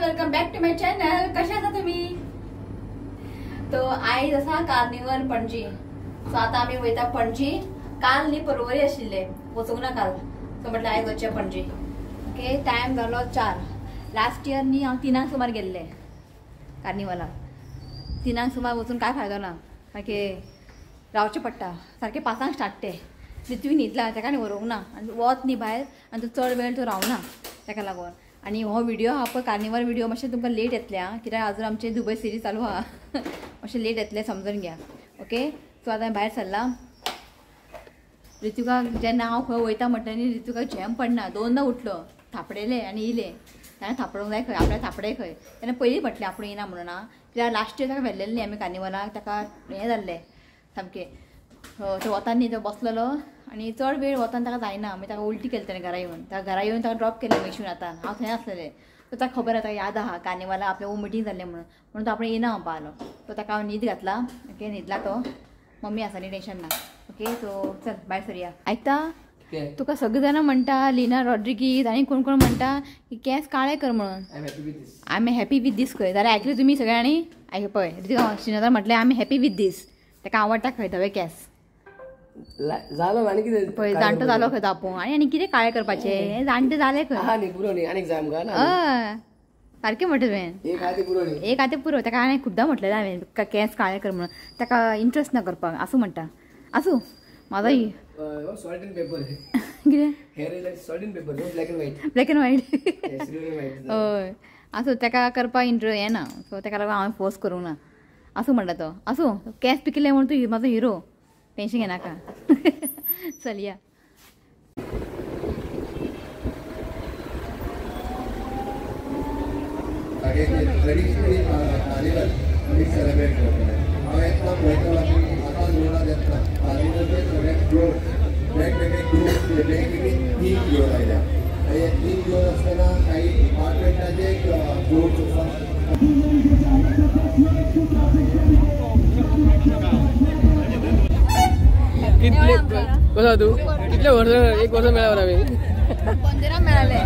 Welcome back to my channel. कशा आसा तुम्ही? तो आयज आसा कार्निवल पणजी. सो आतां आमी वयता पणजी. काल न्ही परवरी आशिल्ले, वचूंक ना काल. सो म्हटलें आयज वचचें पणजी. ओके, टायम जालो 4. लास्ट इयर न्ही हांव 3 सुमार गेल्लें कार्निवलाक. 3 सुमार वचून कांय फायदो ना, सारकें रावचें पडटा. सारकें 5 स्टार्ट तें. ऋत्विक न्हिदला, ताका आनी व्हरूंक ना आनी वत न्ही भायर आनी तो चड वेळ तो रावना ताका लागून. आनी हो व्हिडिओ आहा पळय कार्निवल व्हिडिओ मातशें तुमकां लेट येतलें आं, कित्याक अजून आमचे दुबय सिरीज चालू आहा, मातशें लेट येतलें समजून घ्या. ओके, सो आतां भायर सरला. ऋतुकाक जेन्ना हांव खंय वयता म्हणटा न्ही, ऋतुकाक झेम पडना. 2दा उठलो, थापडेले आनी येयले. ताणें थापडूंक जाय खंय, आपल्याक थापडे खंय. तेणें पयलीं म्हटलें आपूण येना म्हणून आं, कित्याक लास्ट इयर ताका व्हेल्लेलें न्ही आमी कार्निवलाक, ताका हें जाल्लें सामकें. तो वतान न्ही तो बसलेलो आनी चड वेळ वतान ताका जायना, मागीर ताका उल्टी केली ताणें घरा येवन. ताका घरा येवन ताका ड्रॉप केलें मेशीन. आतां हांव थंय आसलेलें, सो ताका खबर आसा, ताका याद आहा कार्निवलाक आपलें वॉमिटींग जाल्लें म्हणून, म्हणून तो आपणें येना म्हणपा आलो. सो ताका हांव न्हीद घातला. ओके, न्हिदला तो. मम्मी आसा न्ही, टेंशन ना. ओके, सो चल भायर सरया. आयकता तुका सगळीं जाणां म्हणटा, लिना रॉड्रिगीज आनी कोण कोण म्हणटा की केंस काळे कर म्हणून. I am happy with this खंय जाल्यार आयकलें तुमी सगळ्यांनी? आयक पळय, श्रीनाथान म्हटलें I am happy with this. ताका आवडटा खंय धवे केंस. जालो आनी कितें पळय, जाणटो जालो खंय तो आपूण. आनी आनी कितें काळे करपाचें, जाणटे जाले खंय. हय, सारकें म्हणटा तुवें. एक आतें पुरो. ताका हांवें खुबदां म्हटलें हांवें केंस काळे कर म्हणून, ताका इंट्रस्ट ना करपाक. आसूं म्हणटा, आसूं म्हाजो कितें ब्लॅक एंड व्हायट. हय, आसूं ताका करपाक इंट्रस्ट येना, सो ताका लागून हांवें फोर्स करूंक ना. आसूं म्हणटा तो, आसूं केंस पिकिल्ले म्हणून तूं म्हाजो हिरो, टेंशन घेनाका. चल या. ट्रेडिशनली कार्निवल आमी सेलिब्रेट करतले. हांव येतना पळयतालो आमी आतां लोणात येतना कार्निवलचे सगळे फ्लोट वेगवेगळे ग्रुप वेगवेगळी थीम घेवन आयल्या. आनी हे थीम घेवन आसतना काही डिपार्टमेंटाचे फ्लोट्स आसा. कितले कसो तूं कितले वर्स, एक वर्स मेळ्ळा आमी पंदरा मेळ्ळे.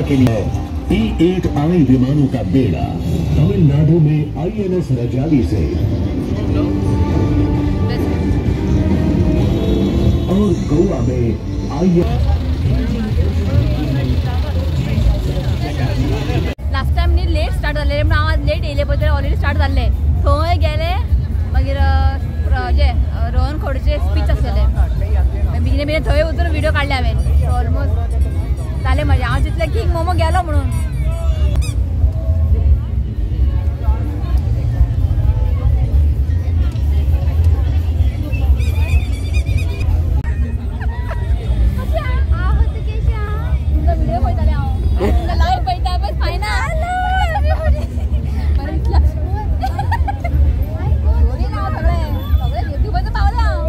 के लिए E-8I विमानों का बेड़ा तमिलनाडु में INS Rajali से और गोवा में लास्ट टाइम न्ही लेट स्टार्ट जाल्लें म्हणून हांव लेट येयलें पळय, ऑलरेडी स्टार्ट जाल्लें. थंय गेले मागीर जे रोहन खोडचे स्पीच आसलेले, बेगीन बेगीन थंय वचून व्हिडिओ काडले हांवें. ऑलमोस्ट जालें म्हजें. हांव चिंतलें किंग मोमो गेलो म्हणून. व्हिडिओ पळयतालें हांव, लायव्ह पळयता बस फायना. सगळें सगळें युट्यूबाचेर पावलें हांव,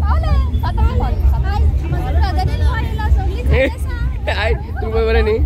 पावलें. तूं बरें न्ही?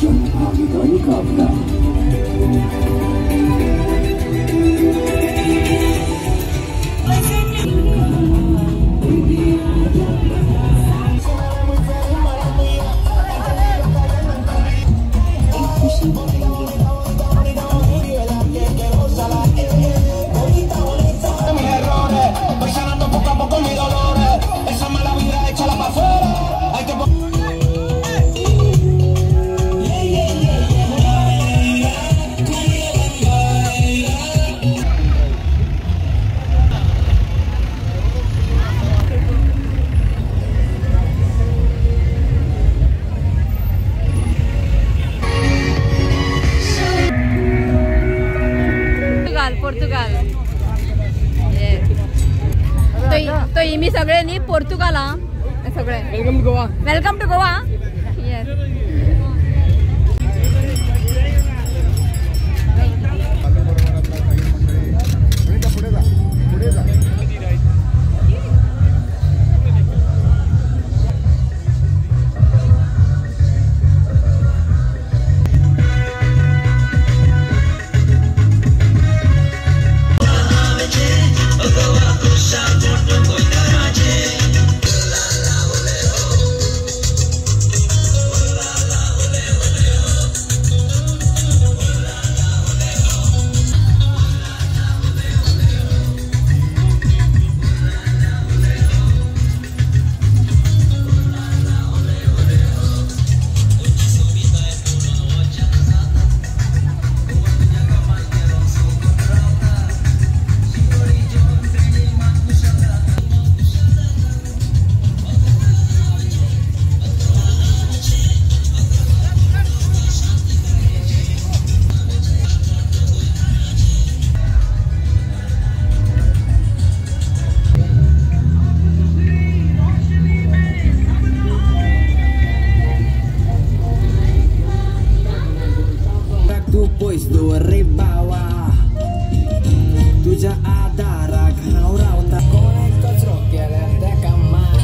जन भागीदारी का अभियान। पोर्तुगाल तो इमी सगळे न्ही पोर्तुगाल सगळे. Welcome to Goa. Welcome to Goa. Yes. तुझ्या आधाराक हांव रावता कोणें कचरो केल्यार तेका मार.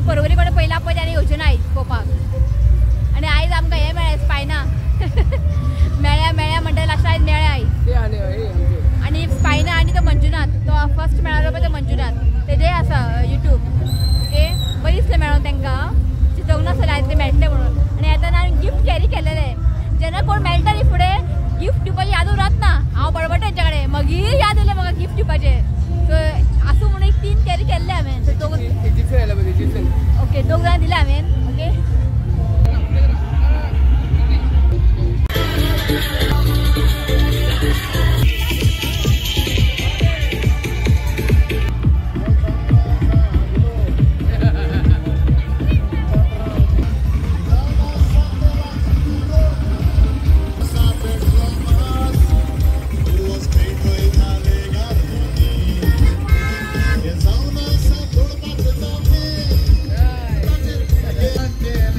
परवरी कडे पयला पळय आनी येवचें ना पळोवपाक. आनी आयज आमकां हें मेळ्ळें स्पायना मेळ्या मेळ्या म्हणटा लास्ट आयज मेळ्ळें आयज. आनी स्पायना आनी तो मंजुनाथ तो फर्स्ट मेळ्ळो पळय तो मंजुनाथ तेजेय आसा युट्यूब. ओके बरें दिसलें मेळोन तांकां चिंतूंक नासलें आयज तें मेळटलें म्हणून. आनी येतना हांवें गिफ्ट कॅरी केलेलें जेन्ना कोण मेळटा न्ही फुडें गिफ्ट दिवपाचें याद उरत ना. हांव बडबडटा तेंच्या कडेन मागीर याद येयलें म्हाका गिफ्ट दिवपाचें. सो आसूं म्हणून एक 3 कॅरी केल्ले हांवें. ओके दोग जाणां दिले हांवें. Okay Yeah.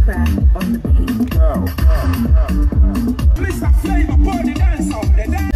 Fat on the beat. Mr. Flavor, party dance off the dance.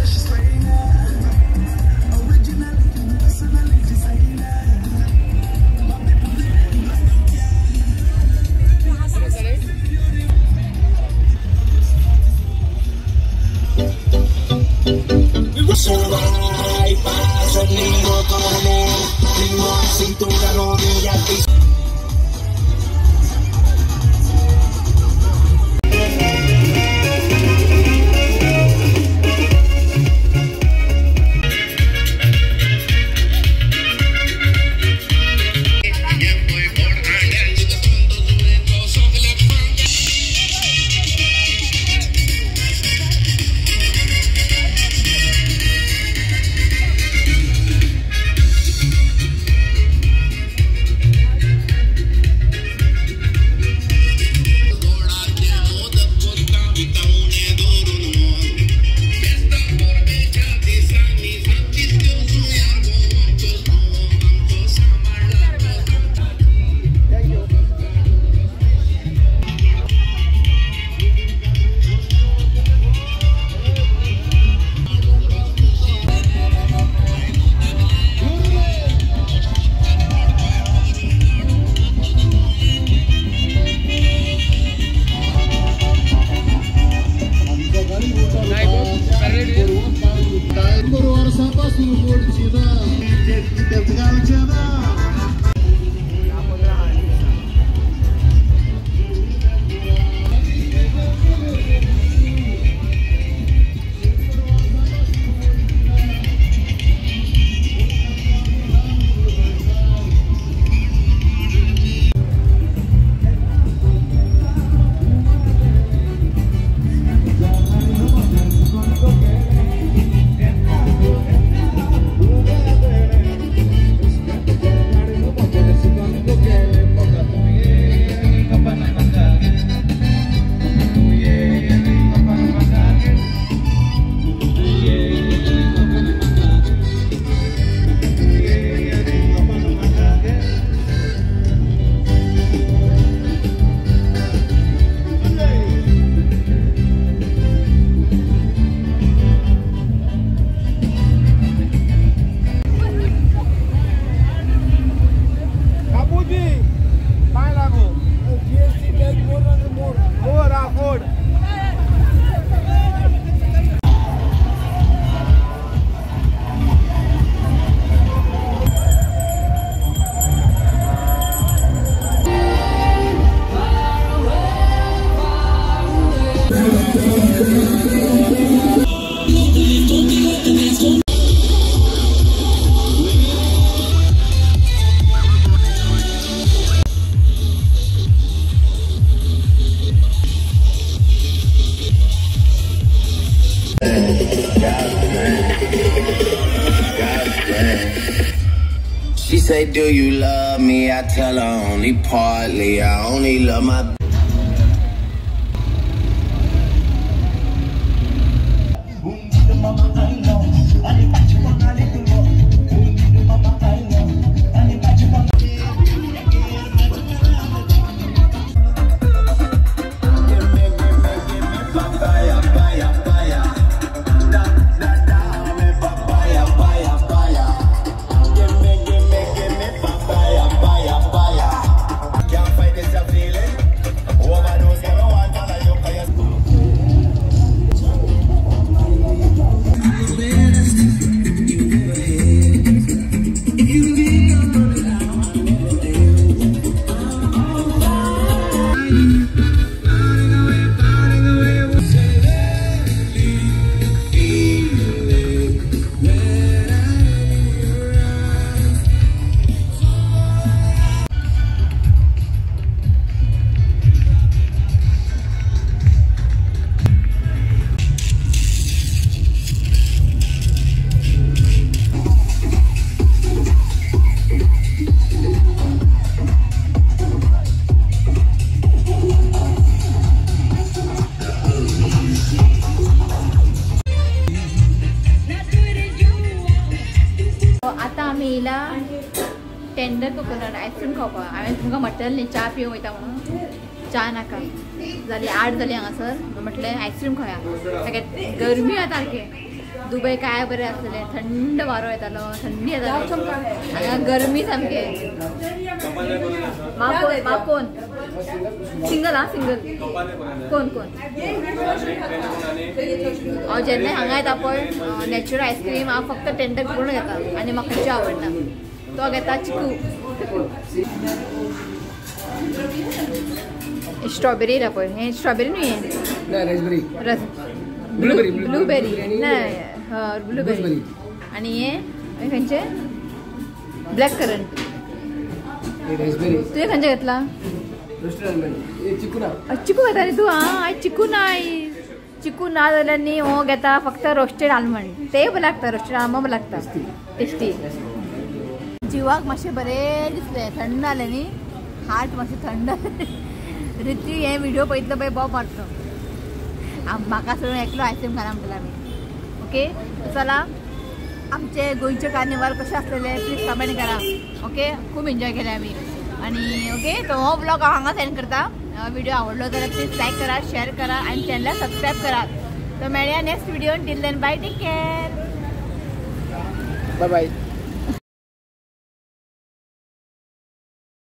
She say, do you love me? I tell her only partly. I only love my. Tender coconut ice cream खावपाक. हांवें तुमकां म्हटलें न्ही च्या पिवंक वयता म्हणून. च्या नाका जाली 8 जाली हांगासर. म्हटलें आयस्क्रीम खावया, गरमी आहा सारकें. दुबय काय बरें आसलें, थंड वारो येतालो, थंडी येताली. हांगा गरमी सामकें. मा कोण सिंगल? हा सिंगल. कोण कोण? हांव जेन्ना हांगा येता पळय नॅचरल आयस्क्रीम हांव फक्त टेंडर करून घेता आनी म्हाका खंयची आवडना. तो घेता चिकू, स्ट्रॉबेरी येयला पळय. हें स्ट्रॉबेरी न्हू, हें रस ब्लुबेरी. ना हय ब्लुबेरी. आनी हें खंयचें? Black currant. तुवें खंयचें घेतला? चिकू घेता न्ही तूं? आं चिकू ना, चिकू ना जाल्यार न्ही हो घेता फक्त रोस्टेड आल्मंड. तेय बरें लागता, रोस्टेड आल्मंड बरें लागता, टेस्टी. जिवाक मातशें बरें दिसलें, थंड जालें न्ही, हार्ट मातशें थंड. रिती हे व्हिडिओ पळयतलो पळय बोब मारतलो. म्हाका सोडून एकलो आयस्क्रीम खाना म्हणटलें आमी. ओके चला, आमचे गोंयचे कार्निवाल कशें आसलेले प्लीज कमेंट करा. ओके, खूब एन्जॉय केले आमी. आनी ओके, तो हो ब्लॉग हांव हांगा सेंड करता. व्हिडिओ आवडलो जाल्यार प्लीज लायक करा, शेअर करा आनी चॅनलाक सबस्क्रायब करात. तर मेळया next video. Till then bye, take care, bye bye.